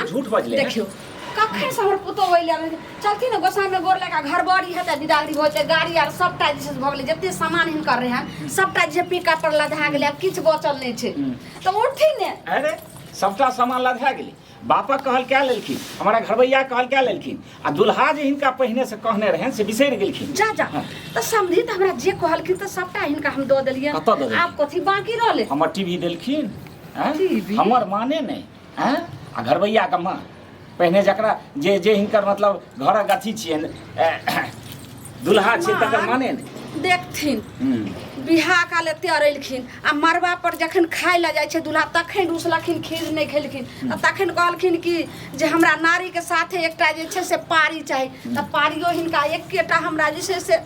मेहमान झूठ बजले हैं। देखियौ कखन से हमर पुतोह अइले हन। चलथिन ने गोसाइमे गोर लगा घर बड़ी हेतै बिदागरी भऽ जेतै गाड़ी आर सबटा जे छै से भऽ गेलै जते सामान हिनकर रहै सबटा जे छै पिकअप पर लधा गेलै आब किछु बचल नहि छै तऽ उठथिन ने अरे सबटा सामान लधा गेलै बापक कहल कए लेलखिन हमारा घरबैया कहल कए लेलखिन आ दुल्हा जे हिनका पहिने से कहने रहनि से बिसरि गेलखिन जा जा तऽ समझी तऽ हमरा जे कहलखिन तऽ सबटा हिनका हम दऽ देलियनि कतऽ दऽ देलियै? आब कथी बाकी रहलै हमर टीवी देलखिन आँय? टीवी? हमर माने नहि आँय? आ घरबैयाके माँ पहिने जकरा जे जे हिनकर मतलब घरक अथी छियनि दुल्हा छियै तकर माने नहि देखथिन बियाह काल एते अरेलखिन आ मड़बा पर जखन खाय लए जाइ छै दुल्हा तखन रुसलखिन खीर नहि खेलखिन आ तखन कहलखिन कि जे हमरा नारीके साथे एकटा जे छै से पारी चाही तऽ पारियो हिनका एकेटा हमरा जे छै से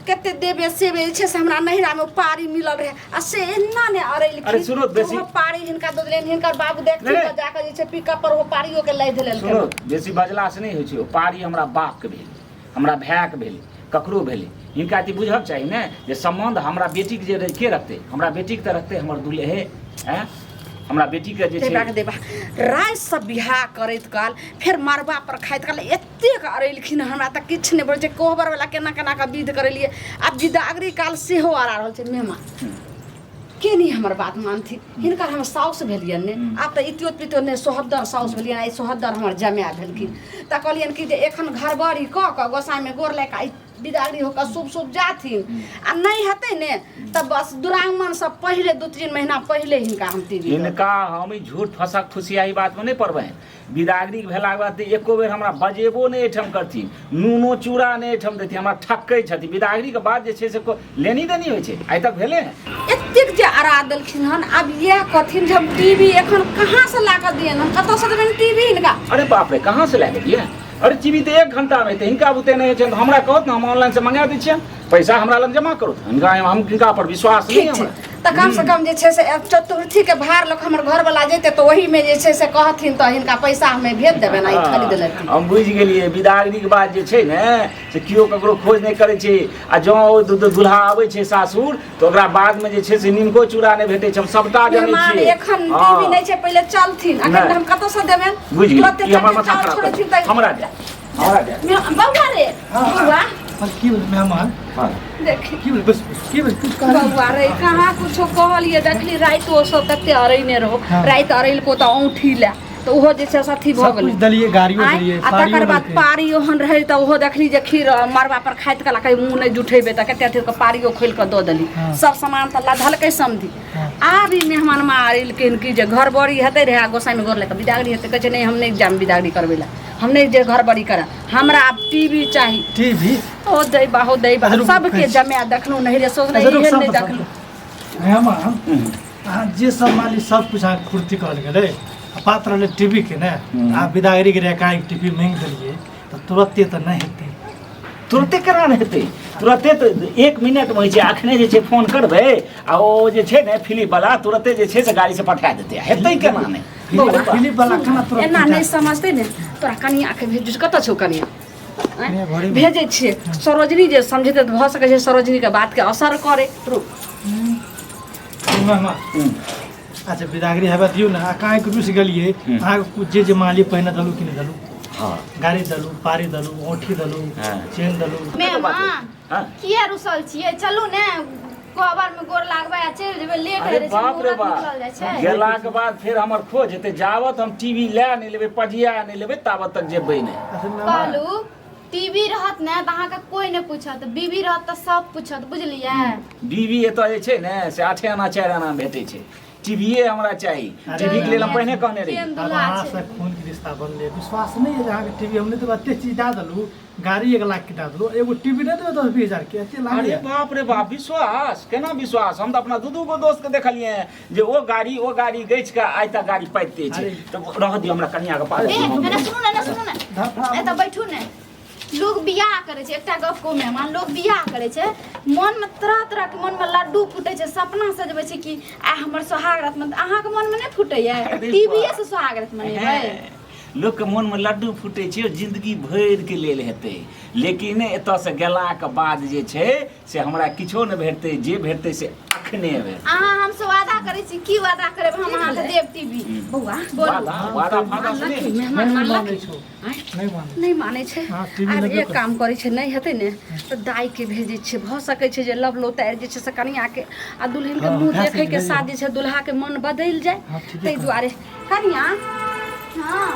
कते देबे सेबे जे छै से हमरा नैहरामे पारी मिलल रहै आ से एना ने अरेलखिन अरे सुनो, बेसी- ओहो पारी हिनका दऽ देलनि हिनकर बाबू देखथिन नहि। तऽ जाकऽ जे छै पिकअप पर ओ पारियो के लादि लेलखिन सुनो बेसी बजला से नहि होइ छै ओ पारी हमरा बापके भेल हमरा भायके भेलै ककरो भेलै हिनका अथी बुझक चाही ने जे सम्बन्ध हमरा बेटीके जे रहै के रखतै हमरा बेटीके तऽ रखतै हमर दुल्हे आँय हमरा बेटीके जे छै देबाक देबा राति से बियाह करैत काल फेर मड़बा पर खाइत काल एतेक अरेलखिन हमरा तऽ किछु नहि बोलै छै कोहबर वाला केना केना कऽ विध करेलियै आ विदागरी काल सेहो अरा रहल छै मेहमान के नहि हमर बात मानथिन हिनकर हमर साउस भेलियनि ने आब तऽ इतियोत पितियोत नहि सोहद्दर साउस भेलियनि आइ सोहद्दर हमर जमाए भेलखिन तऽ कहलियनि कि जे एखन घरबड़ी कऽ कऽ गोसाइमे गोर लागि कऽ बिदागरी हो कऽ शुभ शुभ जाथिन आ नहि हेतै ने तऽ बस दुरागमनसँ पहिले 2-3 महीना पहिले हिनका हम टीवी हिनका हम ई झूठ फसक फुसियाही बातमे नहि पड़बनि बिदागरी भेलाके बाद तऽ एको बेर हमरा बजेबो नहि एहिठाम करथिन नूनो चूड़ा नहि एहिठाम देथिन हमरा ठकै छथिन बिदागरीके बाद जे छै से लेनी देनी होइ छै आइ तक भेलै हँ एतेक जे अरा देलखिन हन आब इएह कहथिन जे हम टीवी एखन कहाँसँ ला कऽ दियनि हम कतऽसँ देबनि टीवी हिनका अरे बाप रे कहाँ से ला के दियै अरे टीवी तऽ 1 घंटा मे हेतै हिनका बुते नहि होइ छै तऽ हमरा कहत ने हम ऑनलाइन से मंगा दै छियनि पैसा हमरा लग जमा करू हिनका हम हिनका पर विश्वास नहि ठीक छै हमरा तऽ कम से कम जे छै से चतुर्थी के भार लऽ कऽ हमर घरवला जेतै तऽ ओहीमे जे छै से कहथिन तऽ हिनका पैसा हमे भेज देबनि आ ई खरीद लेथिन हम बुझि गेलियै बिदागरीके बाद जे छै ने से केओ ककरो खोज नहि करै छै आ जँ ओ दुल्हा आबै छै सासुर तऽ ओकरा बादमे जे छै से निमको चूड़ा नहि भेटै छै हम सबटा जनै मेहमान छियै एखन हँ। टीवी नहि छै पहिले चलथिन एखन नहि। हम कतऽसँ देबनि बुझि गेलियै तुरते ई हमर चलथिन, माथा चाउर खराब छोड़थिन कर तऽ हमरा दे हमरा दे बौआ रे बौआ पर की भेल मेहमान हँ देखी की भेल बस बस, की भेल कुछ कहली बौआ रे कहाँ कुछो कहलियै देखली राति सब कते अरैने रहो हाँ। राति अरैलको तऽ औंठी लए तऽ ओहो जे छै से अथी भऽ सब गेलै कुछ देलियै गाड़ियो आँय, देलियै आ साड़ियो तकर बाद देलकै। पारी ओहन रहै तऽ ओहो देखली जे खीर मड़बा पर खाइत कला कहीं मुँह नहि जुठेबै तऽ कते अथी कऽ पारियो खोलि कऽ दऽ देली हाँ। सब सामान तऽ लधलकै समधि हाँ। आब ई मेहमान मारेलखिन कि जे घर बड़ी हेतै रहै आ गोसाइमे गोर लए कऽ बिदागरी हेतै कहै छै नहि हम नहि जायब बिदागरी करबै लए हम नहि जे घर बड़ी करब हमरा आब टीवी चाही टीवी ओ दैबा हो दैबा अच्छा, रुकू, सबके कहै छी। जमाए देखलहुँ नहि रे सोचलहुँ अच्छा, रुक, एहन नहि सब देखलहुँ मेहमान अहाँ जे सब माली सब कुछ अहाँके पूर्ति करल गेलै आ बात रहलै टीवी के ने अहाँ विदागरी के एकाएक टीवी मांगि देलियै तऽ तुरते तऽ नहि हेतै तुरते केना नहि हेतै तुरते तऽ 1 मिनटमे होइ छै अखने जे छै फोन करबै आ ओ जे छै ने फिलिप वाला तुरते जे छै से गाड़ीसँ पठा देतै हेतै केना नहि फिलिप फिलिप वाला केना तुरत एना नहि समझतै ने तोरा कनियाके भेजू कतऽ छौ कनिया आँय? कनिया घरेमे। भेजै छियै सरोजनी जे समझेतै तऽ भऽ सकै छै सरोजनीके बातके असर करै रुक मेहमान अच्छा विदागरी हेबे दियौ ने आ काहे रुसि गेलियै अहाँके कुछ जे जे माली पहिने देलू कि नहि देलू हँ गाड़ी देलू पारी देलू औंठी देलू हाँ। चेन देलू मेहमान हँ किया रुसल छियै चलू ने कोहबर में गोर लागबै आ चलि जेबै लेट अरे होइ छै बाप रे मुहूर्त निकलल जाइ बाप छै गेलाके बाद फेर हमर खोज हेतै जावत हम टीवी लए नहि लेबै पजिया नहि लेबै तावत तक जेबै नहि अच्छा मेहमान कहलू टीवी रहत ने तऽ अहाँके कोई नहि पूछत बीबी रहत तऽ सब पूछत बुझलियै बीबी एतऽ जे छै ने से 8 आना 4 आना भेटै छै टीवीए हमरा चाही टीवी के लेल हम पहिने कहने रही केहन आब दुल्हा अहाँ छै से खून के रिश्ता बनलै विश्वास नहि है जे अहाँके टीवी हम नहि देबै एते चीज दए देलू गाड़ी 1 लाख के दए देलू एगो टीवी नहि देबै 10-20 हजार के एते अरे लागैए बाप रे बाप विश्वास केना विश्वास हम तऽ अपना दू दू गो दोस्त के देखलियै जे ओ गाड़ी गछि के आइ तक गाड़ी पाइते छै अरे। तऽ रहऽ दियौ हमरा कनिया के पास ए एने सुनू ने एने सुनू ने धड़फड़ा एतऽ बैठू ने लोग बियाह करै छै एकटा गप कहू मेहमान लोग बियाह करै छै मनमे तरह तरहके मनमे लड्डू फूटै छै सपना सजबै छै कि आइ हमर सोहाग रात मन अहाँके मनमे नहि फूटैया अरे टीवीए से सोहाग रात मनेबै हैं, लोकके मोनमे लड्डू फूटै छै, ओ जिन्दगी भरिके लेल हेतै, लेकिन एतऽसँ गेलाके बाद जे छै से हमरा किछो नहि भेटतै, जे भेटतै से अखने भेटतै। अहाँ हमसे वादा करै छी की वादा करब हम अहाँके देब टीवी। बौआ बोलू। वादा वादा फादा से मानलखिन नहि। मेहमान नहि मानै मानलखिन छौ। आँय? नहि मानै। नहि मानै छै। हाँ, टीवी आब लेबे एक करतै। काम करै छै, नहि हेतै ने तऽ दाइके भेजै छियै, भऽ सकै छै जे लव लोतारि जे छै से कनिआँके आ दुल्हनके हाँ, मुँह भए देखैके सकै साथ जे छै दुल्हाके मन बदलि जाय, हाँ, ठीके ताहि कहलियै। दुआरे कनिआँ हाँ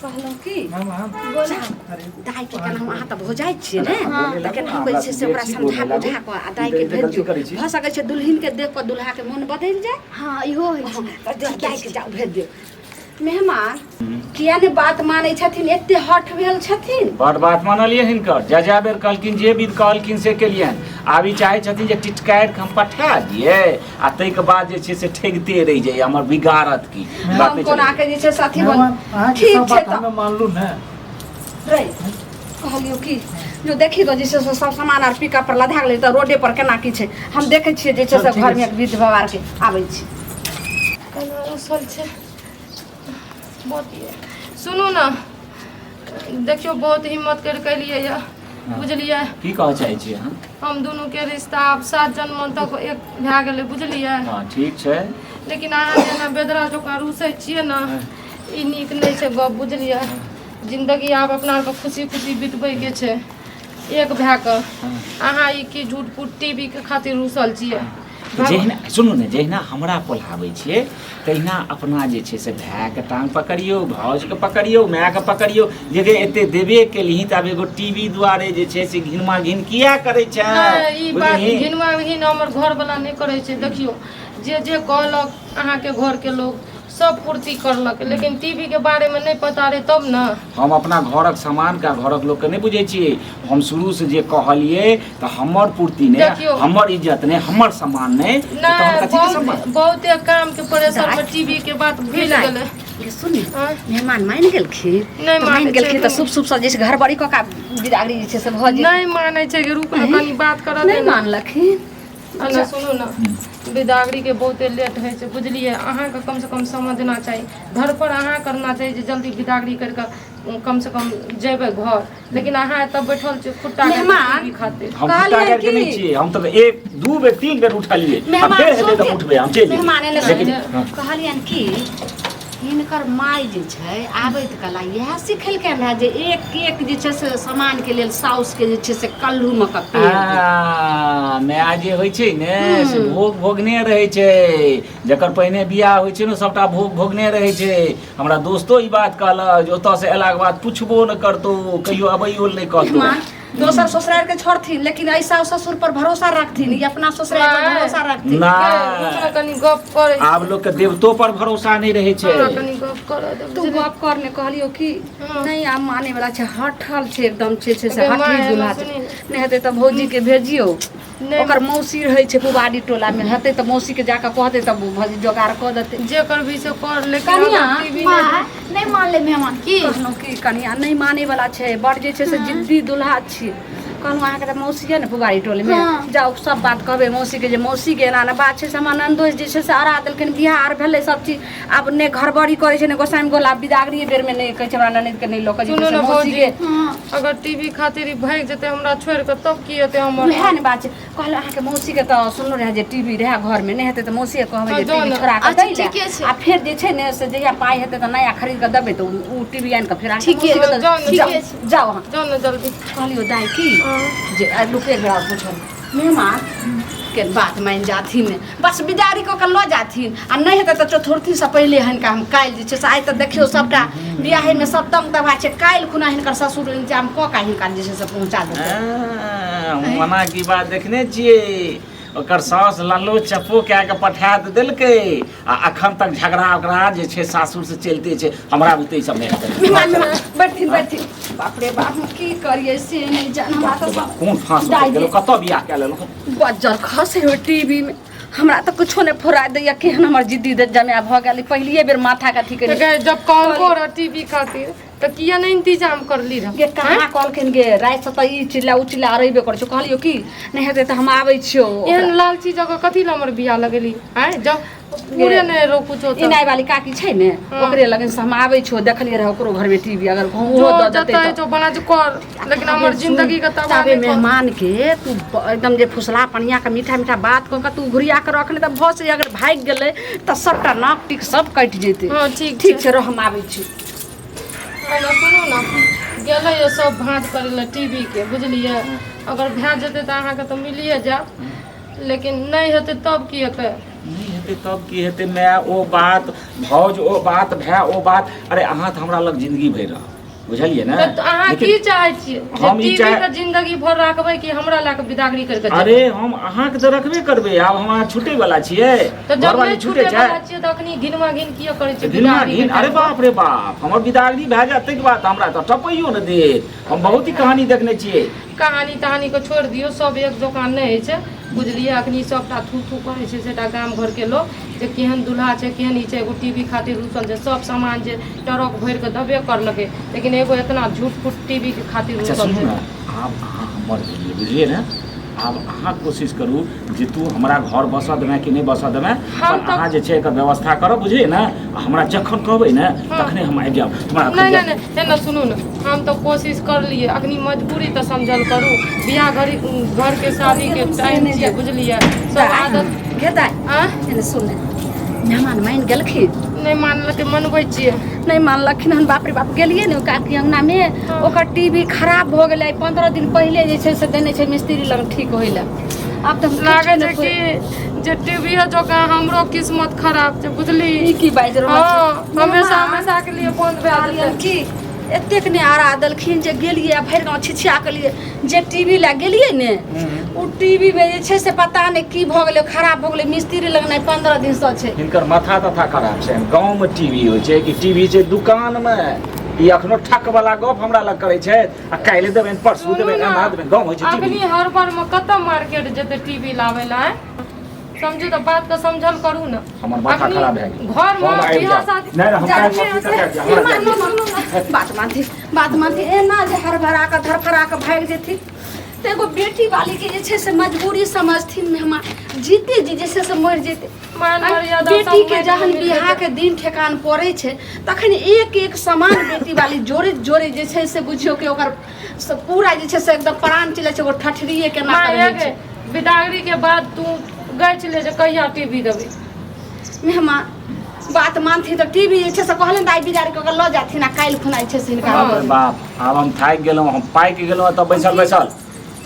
कहलहुँ की मामा हम बोलू। अरे दाइके केना हम अहाँ तऽ भौजाइ छियै ने, हाँ। तऽ केना कहै छै से ओकरा समझा बुझा कऽ आ दाइके भेजियौ, भऽ सकै छै दुल्हनके देख कऽ दुल्हाके मन बदलि जाय। हाँ इहो होइ छै। तऽ दाइके जाउ भेज दियौ। मेहमान किया ने बात मानै छथिन, एते हठ भेल छथिन। बड़ बात मानलियै हिनकर, जा बेर कहलखिन जे विध कहलखिन से केलियनि। आब ई चाहै छथिन जे टिटकारि कऽ हम पठा दियै आ ताहिके बाद जे छै से ठगिते रहि जाइए, हमर बिगाड़त की बात हम नहि कोना चलै। के जे छै से अथी बन मेहमान अहाँके ठीक सब छै बात तऽ हमे मानलू ने। रे कहलियौ कि जो देखी तो जे छै से सब सामान आर पिकअप पर लधा गेलै तऽ रोडे पर केना की छै हम देखै छियै जे छै से चल, ठीक घरमे अछि। विध व्यवहार के आबै छी। केना रुसल छै बहुत सुनू ने, देखियौ बहुत हिम्मत करि कऽ एलियै यऽ, बुझलियै? की कहऽ चाहै छियै अहाँ? हम दुनूके रिश्ता आब 7 जन्म तक एक भए गेलै, बुझलियै? हँ ठीक छै। लेकिन अहाँ जेना बेदरा जकाँ रुसै छियै ने, ई नीक नहि छै गप, बुझलियै? जिन्दगी आब अपना आरके खुशी खुशी बितबैके छै एक भए कऽ। अहाँ ई की झूठ फूट टीवी के खातिर रुसल छियै? जहिना सुनू ने, जहिना हमरा पोल्हाबै छियै तहिना अपना जे छै से भायके टांग पकड़ियौ, भाउजके पकड़ियौ, मायके पकड़ियौ, जे गे एते देबे केलही तऽ आब एगो टीवी दुआरे जे छै से घिनमा घिन किया करै छै? नहि, ई बात बुझलिही? घिनमा घिन हमर घरवला नहि करै छै। देखियौ जे जे कहलक अहाँके घरके लोक सब पूर्ति करलक, लेकिन टीवी के बारे में नहि पता रहे तब ने। हम अपना घरक सामानके आ घरक लोकके नहि बुझै छियै। हम शुरूसँ जे कहलियै तऽ हमर पूर्ति नहि, देखियौ। हमर इज्जत नहि, हमर सम्मान नहि, तऽ तहन नहि कथीके बहुत सम्मान? बहुते काम के प्रेशर में टीवी के बात भूलि गेलै। गे सुन ने, आँय? मेहमान मानि गेलखिन? नहि तऽ मानि मानै गेलखिन छै। तऽ शुभ शुभ से जे छै घरबड़ी कऽ कऽ बिदागरी जे छै से भऽ जेतै। नहि मानै छै कि रुक ने कनि बात करऽ नहि दे ने। मानलखिन? आ सुनू ने, बिदागरीके बहुते लेट होइ छै, बुझलियै? अहाँके कमसँ कम समझना चाही, धरफड़ अहाँ करना चाही जे जल्दी बिदागरी करि कऽ कमसँ कम जेबै घर, लेकिन अहाँ एतऽ बैठल छियै खुट्टा गाड़ि कऽ मेहमान। टीवी खातिर। हम खुट्टा कहलियै गाड़ि के नहि की? छियै, हम तऽ 1 2 बेर 3 बेर उठलियै आ मेहमान फेर हेतै तऽ सुनथिन। उठबै, हम चलि जेबै। मेहमान एने लेकिन सुनथिन। हँ। कहलियनि कि हिनकर माय जे छै आबैत कला इएह सिखेलकनि रहए जे एक एक जे छै से सामानके लेल साउसके जे छै से कल्लूमे कऽ पेड़ देत। आ, माय जे होइ छै ने से भोग भोगने रहै छै, जकर पहिने बियाह होइ छै ने सबटा भोग भोगने रहै छै। हमरा दोस्तो ई बात कहलक जे ओतऽ से अयलाके बाद पुछबो नहि करतौ, कहियो अबैयो नहि कहतौ। मेहमान दोसर ससुराल के छोड़थिन लेकिन एहि सास ससुर पर भरोसा रखथिन, ई अपना ससुराल पर नहि। भरोसा रखथिन। रुक ने नहि, कनि गप करै छी। आब लोकके देवतो पर भरोसा नहि रहै छै। हमरा कनि गप करऽ दे। तू गप कर ने। कहलियौ कि हँ। नहि आब माने वाला छै, हठल छै एकदम छै छै से अगे माय, हठी दुल्हा एना छै। सुनी ने। नहि हेतै तऽ भौजी के भेजियौ। नहि। ओकर मौसी रहै छै पुबारी टोला मे, हेतै तऽ मौसी के जाकऽ कहतै तऽ भौजी जोगाड़ कऽ देतै। जे करबी से कर, लेकिन कनिया, अगर टीवी नहि माँ नहि मानले मेहमान की? कहलहुँ कि कनिया नहि माने वाला छै, बड़ जे छै से जिद्दी दुल्हा छी। कहलहुँ अहाँके तऽ मौसी यऽ ने पुबारी टोलमे? हाँ। जाउ सब बात कहबै मौसीके जे मौसीके एना एना बात छै से हमर ननदोसि जे छै से अड़ा देलखिन, बियाह आर भेलै सब चीज, आब नहि घरबड़ी करै छै ने गोसाइमे गोला, बिदागरिये बेरमे नहि कहै छै हमरा ननदिके नहि लऽ कऽ जेतै सुनू से ने मौसीके। भौजी। हाँ अगर टीवी खातिर ई भागि जेतै हमरा छोड़ि कऽ तब की हेतै हमर? उएह ने बात छै। कहलहुँ अहाँके मौसीके तऽ सुनलहुँ रहए जे टीवी रहए घरमे, नहि हेतै तऽ मौसीके कहबै हँ, जे जाउ टीवी ने। छोड़ा कऽ अच्छा, दै लए। ठीके छै। आ फेर जे छै ने से जहिया पाइ हेतै तऽ नया खरीद कऽ देबै तऽ ओ टीवी आनि कऽ फेर अहाँके ठीके मौसीके छै, तऽ जाउ ने, जाउ ठीके छै। जाउ अहाँ। जाउ ने जल्दी। कहलियौ दाइ की हँ। जे आइ लुके बेरा पूछल मेहमान के बात मानि जाथिन, बस बिदारी कऽ के लऽ जाथिन आ नहि हेतै तऽ चतुर्थीसँ पहिले हिनका हम काल्हि जे छै से आइ तऽ देखियौ सबटा बियाहेमे सब तंग तबाह छै, काल्हि खुना हिनकर ससुर इंतजाम कऽ के हिनका जे छै से पहुँचा देतै। मना की बात देखने छियै, ओकर सास लल्लो चप्पो कए कऽ पठा तऽ देलकै आ अखन तक झगड़ा ओकरा जे छै सासुर से चलिते छै। हमरा बुते ई सब नहि हेतै। मेहमान मेहमान बैठथिन बैठथिन। बाप रे बाप, हम की करियै से नहि जान। हमरा तऽ सब कोन फांस दाइ गेलो, कतऽ बियाह कए लेलहुँ? बज्जर खसै हो टीवी में, हमरा तऽ कुछो नहि फुरा दैया। केहन हमर जिद्दी जमाय भऽ गेल, पहिलिये बेर माथा के अथी तऽ केने। गै, जब कहलको रह टीवी खातिर तऽ किया नहि इंतजाम करली रह गे कहाँ कहलखिन गे राति से तऽ ई चिल्ला उ चिल्ला अरेबे करै छौ कहलियौ की नहि हेतै तऽ हम आबै छियौ एहन लालची जगह कथी लए हमर बियाह लगेली आँय जब पूरे नहि रहो कुछो तऽ इनाय वाली काकी छै ने ओकरे लगन से हम आबै छियौ देखलियै रहै ओकरो घरमे टीवी अगर जो ओहो दऽ देतै जतै तऽ जो बना जो कर लेकिन हमर जिंदगी के तबाह ताबे नहि कर। मेहमान के तू एकदम जे फुसला पनिया के मीठा मीठा बात कऽ के तू घुरिया के रखने तऽ भऽ से अगर भागि गेलै तऽ सबटा नाक टीक सब कटि जेतै हँ ठीक ठीक छै रह हम आबै छी हेलो सुनू ने गेलै यऽ सब भाँज करै लए टीवी के बुझलियै अगर भए जेतै तऽ अहाँके तऽ मिलिए जायत लेकिन नहि हेतै तब की हेतै नहि हेतै तब की हेतै माय ओ बात भौज ओ बात भाय ओ बात अरे अहाँ तऽ हमरा लग जिंदगी भरि रहब बुझलियै ने तऽ अहाँ लेकिन की चाहै छियै जे हम ई टीवी चाह- के जिंदगी भर राखबै कि हमरा लए कऽ बिदागरी करि कऽ जेबै? अरे हम अहाँके तऽ रखबे करबै आब हम अहाँ छूटे वाला छियै तऽ जब घरवाली नहि छूटे छूटे छै वाला छियै तऽ अखनी घिनवा घिन किया करै छियै घिनवा बिदागरी घिन के अरे टाइम पर? बाप रे बाप हमर बिदागरी भए जायत ताहिके बाद हमरा तऽ टपैयो ने देत हम बहुत ही कहानी देखने छियै कहानी तहानी के छोड़ि दियौ सब एक दोकान नहि होइ छै बुझलियै अखनी सबटा थू थू करै छै सेटा गाम घरके लोक जे केहन दुल्हा छै केहन ई छै एगो टीवी खातिर रुसल छै सब सामान जे ट्रक भरि कऽ देबे करलकै लेकिन एगो एतना झूठ फूट टीवी के खातिर अच्छा रुसल सुनू छै ने आब अहाँ हमर भेलियै बुझलियै ने आब अहाँ कोशिश करू जे तू हमरा घर बसऽ देबै कि नहि बसऽ देबै हम पर तऽ- अहाँ जे छै एकर व्यवस्था करब बुझलियै ने आ हमरा जखन कहबै ने तखने हम आबि जायब हमरा एखन नहि जाय- नहि नहि एना सुनू ने हम तऽ कोशिश करलियै अखनी मजबूरी तऽ समझल करू बियाह घड़ी घरके शादीके टाइम छियै बुझलियै सब आदत गे दाइ आँय एने सुन ने मेहमान मानि गेलखिन नहि मानलकै मनबै छियै नहि मानलखिन हन बाप रे बाप गेलियै ने काकी अङ्गनामे ओकर टीवी खराब भऽ गेलै 15 दिन पहिले जे छै से देने छै मिस्त्री लग ठीक होइ लए आब तऽ हम किछु लागै छै नहि कि जे टीवी जकाँ हमरो किस्मत खराब छै बुझली ई की बाजि रहल हँ छी हमेशा हमेशा के लिए बंद भए कहलियनि जेतै कि एतेक ने आरा देलखिन जे गेलियै आ भरि गाँव छिछिया केलियै जे टीवी लए गेलियै ने ओ टीवी मे जे छै से पता नहि की भऽ गेलै खराब भऽ गेलै मिस्त्री लग नहि 15 दिनसँ छै हिनकर माथा तथा खराब छै गाँवमे टीवी होइ छै कि टीवी छै दुकानमे ई अखनो ठक वाला गप हमरा लग करै छै आ काल्हि देबनि परसू देबनि एना देबनि गाँव होइ छै टीवी अखनी हर बार में कतऽ मार्केट जेतै टीवी लाबै लए समझू तऽ बात के समझल करू ने हमर माथा अखनी खराब भए गेल घर हम में आबि बियाह जायब शादी नहि हम जा, काल्हि जा, परसू तक आबि जायब हमरा जाय दिअ। बात मानथी बात मानथी एना जे हड़बड़ा कऽ धड़फड़ा कऽ भागि जेथिन तऽ एगो बेटी वाली के जे छै से मजबूरी समझथिन मेहमान जीते जी जे छै से मरि जेतै मान मर्यादा सब बेटी के माटि जहन में मिल बियाह जेतै। के दिन ठेकान पड़ै छै तखन एक एक सामान बेटी वाली जोड़े जोड़े जे छै से बुझियौ कि ओकर सब पूरा जे छै से एकदम प्राण चलै छै ओकर ठठरिए केना माँ कऽ रहै हे छै गे बिदागरी के बाद तू गछि ले जे कहिया टीवी देबै मेहमान बात मानथिन तऽ टीवी जे छै से कहलनि तऽ आइ बिदारी कऽ के लऽ जाथिन आ काल्हि खुना जे छै से हिनका हँ। बाप रे बाप आब हम थाकि गेलहुँ हम पाकि गेलहुँ तऽ बैसल बैसल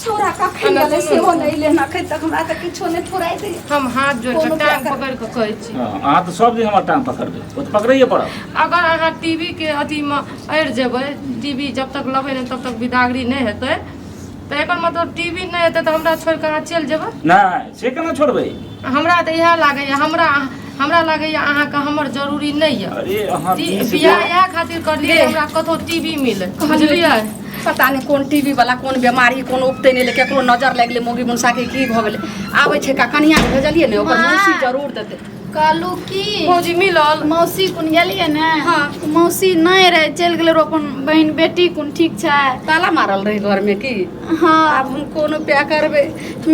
छौड़ा कखन एना गेलै सुनू सेहो ने। नहि एलै हन अखन तक हमरा तऽ किछो नहि फुराइत अइ। हम हाथ जोड़ि कऽ कोनो टांग प्रकार- पकड़ि कऽ कहै छी हँ, अहाँ तऽ सब दिन हमर टांग पकड़बै ओ तऽ पकड़ैए पड़त अगर अहाँ टीवी के अथीमे अड़ि जेबै टीवी जब तक लेबै नहि तब तक बिदागरी नहि हेतै तऽ एकर मतलब टीवी नहि हेतै तऽ हमरा छोड़ि कऽ अहाँ चलि जेबै नहि से केना छोड़बै हमरा तऽ इएह लागैए हमरा हमरा लागैए अहाँके हमर जरूरी नहि यऽ अरे अहाँ 20 बियाह इएह खातिर करलियै हमरा कतहु टीवी मिले बुझलियै पता नहि कोन टीवी वाला कोन बीमारी कोन उपते नहि केकरो नजर लागि गेलै मौगी मुनसा के की भऽ गेलै आबै छै का कनिया के भेजलियै ने ओकर मौसी जरूर देतै कहलू की भौजी मिलल मौसी कुन गेलियै ने हाँ। मौसी नहि रहै चलि गेलै रहो अपन बहिन बेटी कुन ठीक छै ताला मारल रहै घरमे की हाँ आब हम कोन उपाय करबै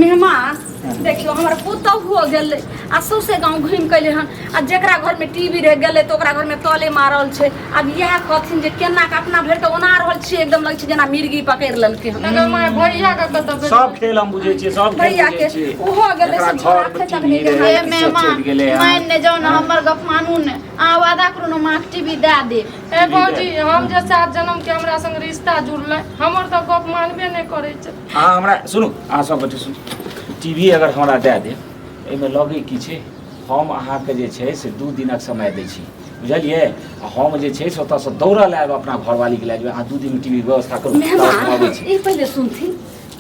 मेहमान देखियौ हमर पुतहु हो गेलै आ सौंसे गाँव घुमि कऽ एलै हन आ जकरा घरमे टीवी रहि गेलै तऽ ओकरा घरमे तले मारल छै आब इएह कहथिन जे केना कऽ अपना भरि तऽ ओना रहल छियै एकदम लगै छै जेना मिर्गी पकड़ि लेलकै हन तकर माय भैया के कतऽ भेजबै? सब खेल हम बुझै छियै सब खेल भैया बुझै के छियै ओहो गेलै एकरा से छोड़ा घर मे एखन तक टीवी नहि रहै, हे सब मेहमान चलि गेलै हन। मान ने जाउ ने हमर गप मानू ने अहाँ वादा करू ने माँ के टीवी दए देब ए भौजी हम जे 7 जन्म के हमरा संग रिश्ता जुड़लै हमर तऽ गप मानबे नहि करै छै अहाँ हमरा सुनू अहाँ सब गोटे सुनू टीवी अगर हमरा दए देब एहिमे लगै की छै हम अहाँके जे छै से 2 दिनक समय दै छी बुझलियै आ हम जे छै से ओतऽसँ दौड़ल आयब अपना घरवालीके लए जेबै अहाँ 2 दिनमे टीवी व्यवस्था करू तब हम अबै मेहमान छी ई पहिले सुनथिन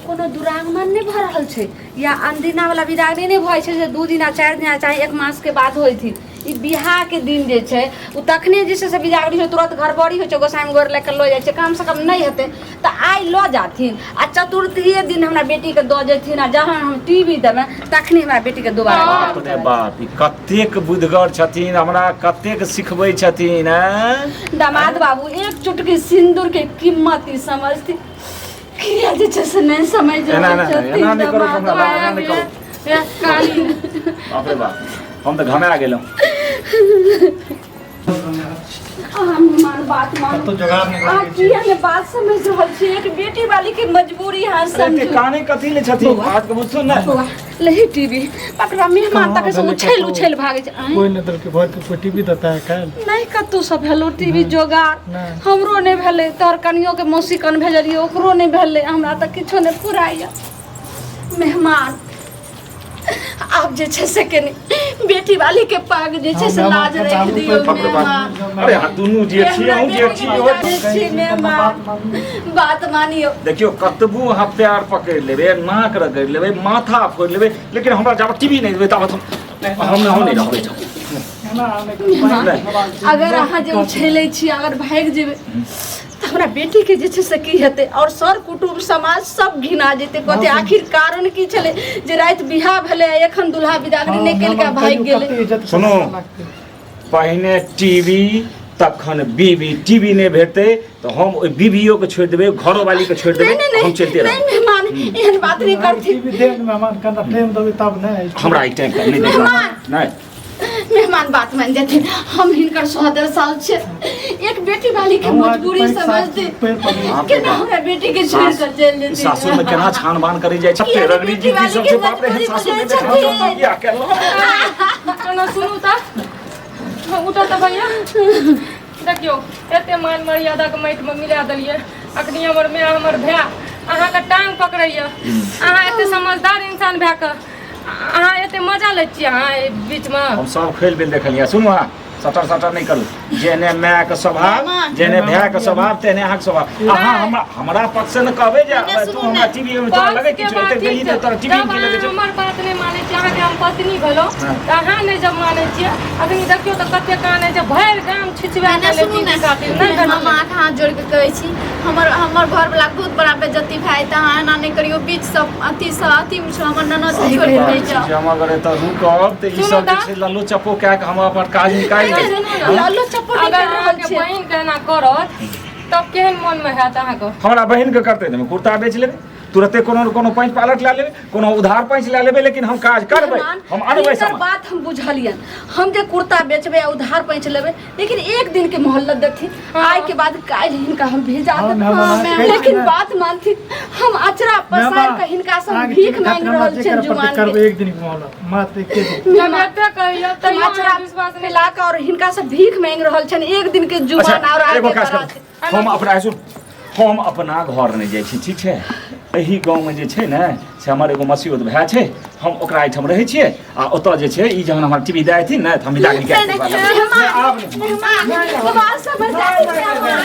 कोनो दुरागमन नहि भऽ रहल छै या अनदिना वाला बिदागरी नहि भऽ छै जे 2 दिना 4 दिना चाहे 1 मास के बाद होइथिन ई बियाहके दिन जे छै ओ तखने जे छै से बिदागरी होइ, तुरंत घरबड़ी होइ छै, गोसाइमे गोर लए कऽ लऽ जाइ छै, कमसँ कम नहि हेतै तऽ आइ लऽ जाथिन आ चतुर्थीए दिन हमरा बेटीके दऽ जेथिन, आ जहन हम टीवी देबै तखने हमरा बेटीके दोबारा बाप रे बाप, ई कतेक बुधगर छथिन, हमरा कतेक सिखबै छथिन। आँय? दामाद बाबू, एक चुटकी सिन्दूर के कीमत ई समझती किया जे छै से नहि समझ एना रहल एना छथिन एना नहि करू, दामाद हमरा बाबू। एना नहि करू। काली बाप रे बाप, हम तऽ घमा गेलहुँ। अहाँ मेहमान बात मानू। कतौ जोगाड़ नहि अहाँ लागै छै। किया ने बात समझ रहल छी? एक बेटी वाली के मजबूरी अहाँ अरे ते समझू। काने कथी ले छथिन, बात के बुझथुन ने। बौआ, लही टीवी पकड़ा मेहमान कहाँ तक से भेलै उछल कतौ? उछल भागे छै। आँय? कोइ नहि देलकै, भर के कोइ टीवी देता है काल्हि? नहि कतौ से भेलो टीवी जोगाड़। नहि। हमरो नहि भेलै, तोहर कनियो के मौसी कन भेजलियै, ओकरो नहि भेलै। हमरा तऽ किछो नहि फुराइया मेहमान। आब जे छै से कनि बेटी वाली के पाग जे छै से लाज राखि दियौ मेहमान। अरे अहाँ दुनू जे छी, अहूँ जे छी, ओहो छी मेहमान, बात मानियौ। देखियौ, कतबो अहाँ पैर पकड़ि लेबै, नाक रगड़ि लेबै, माथा फोड़ि लेबै, लेकिन हमरा जाबत टीवी नहि देबै ताबत हम हम हम नहि रहबै। अगर अहाँ जे उछेलै छी, अगर भागि जेबै तऽ हमरा बेटीके जे छै से की हेतै? आओर सर कुटुम्ब समाज सब घिना जेतै। कहतै आखिर कारण की छलै जे राति बियाह भेलै आ एखन दुल्हा बिदागरी नहि केलकै आ भागि गेलै? सुनू, पहिने टीवी तखन बीबी। टीवी नहि भेटतै तऽ हम ओहि बीबीओ के छोड़ि देबै, घरोवाली के छोड़ि नहि देबै। नहि हम नहि चलिते नहि रहबै। मेहमान, एहन बात नहि करथिन। टीवी दे मेहमान, कना टाइम देबै तब ने। हमरा ई टाइम नहि देबै। मेहमान। नहि। मेहमान, बात मान जेथिन। हम हिनकर सहोदर साल छै, एक बेटी वाली के मजबूरी समझते केना हमरा बेटी के छोड़ कर चलि जेथिन? सासुर में केना छान बान करे जाइ छै, किया रगड़ी बेटी जीती वाली सब के छै। बाप रे, मजबूरी सासुर में बुझै देखलहुँ छथिन। बियाह केलहुँ। चलो सुनू तऽ, उठो तऽ भैया। देखियौ, एते मान मर्यादाके माटिमे मिला देलियै। अखनी हमर माय, हमर भाय अहाँके टांग पकड़ैया। अहाँ एते समझदार इंसान भए कऽ अहाँ एते मजा लै छियै अहाँ एहि बीचमे? हम सब खेल बेल देखलियै। सुनू, अहाँ सटर सटर नहि करू। जेहने मायके स्वभाव, जेहने भायके स्वभाव, तेहने अहाँके स्वभाव। अहाँ हमरा हमरा पक्ष से ने कहबै जे नहि, तू सुनू हमरा ने। टीवी में तोरा लगै पक्ष के किछु बात एते ठीक गली छै। तऽ तोरा टीवी जब में की लगै अहाँ छै? हमर बात नहि मानै छियै, अहाँके हम पत्नी भेलहुँ, तऽ अहाँ नहि जब मानै छियै, अखनी देखियौ तऽ कते कानै छै, भरि गाम छिछुआ नहि, गेलै सुनू ने। टीवी खातिर नहि हम भेटलै। अहाँके हाथ जोड़ि कऽ कहै छी, हमर हमर घरवला के बहुत बड़ा बेइज्जती भए जेतै। अहाँ एना नहि करियौ। बीच सब अथी सँ अथी मे छौ, हमर ननद के छोड़ि कऽ नहि जाउ। जे हम अगर एतऽ रुकब तऽ ई सुनू सब जे तऽ। छै लल्लो चप्पो कए कऽ हम अपन काज निकालि नहि, लेब। सुनू ने। लल्लो चप्पो नहि अगर कर रहल अहाँके छै। बहिन के एना करत तब केहन मोनमे हैत अहाँके? हमरा बहिनके करतै तऽ हम कुर्ता बेच लेबै, तुरते कोनो ने कोनो पैंच पालट लए लेबै, कोनो उधार पैंच लए लेबै, लेकिन हम काज करबै। मेहमान, हम अनबै हिनकर सामान। बात हम बुझलियन। हम जे कुर्ता बेचबै आ उधार पैंच लेबै, लेकिन एक दिन के मोहल्लत देथिन। आइ के बाद काल्हि हिनका हम भेजा हाँ, देब। मेहमान, हाँ, अहाँके लेकिन कहै छी बात मानथिन। हम अचरा पसार के हिनका से हम भीख मांगि रहल छियनि जुमान के। करबै एक दिन के मोहलत, मात्र एके दिन। जब एते कहियो हम तैयो अचरा अहाँ विश्वास नहि फैला के और हिनका से भीख मांगि रहल छियनि एक दिन के जुमान अच्छा और एगो आगे काज बढ़ा करू। हम अपना, सुन, हम अपना घर नहि जाइ छी, ठीक छै? एही गाँवमे जे छै ने से हमर एगो मसियौत भाय छै, हम ओकरा एहिठाम रहै छियै आ ओतऽ जे छै ई जहन हमर टीवी दए देथिन ने तऽ हम विदागरी कए नहीं, के नहीं, आब नहि। मेहमान, बात समझ जाती मेहमान।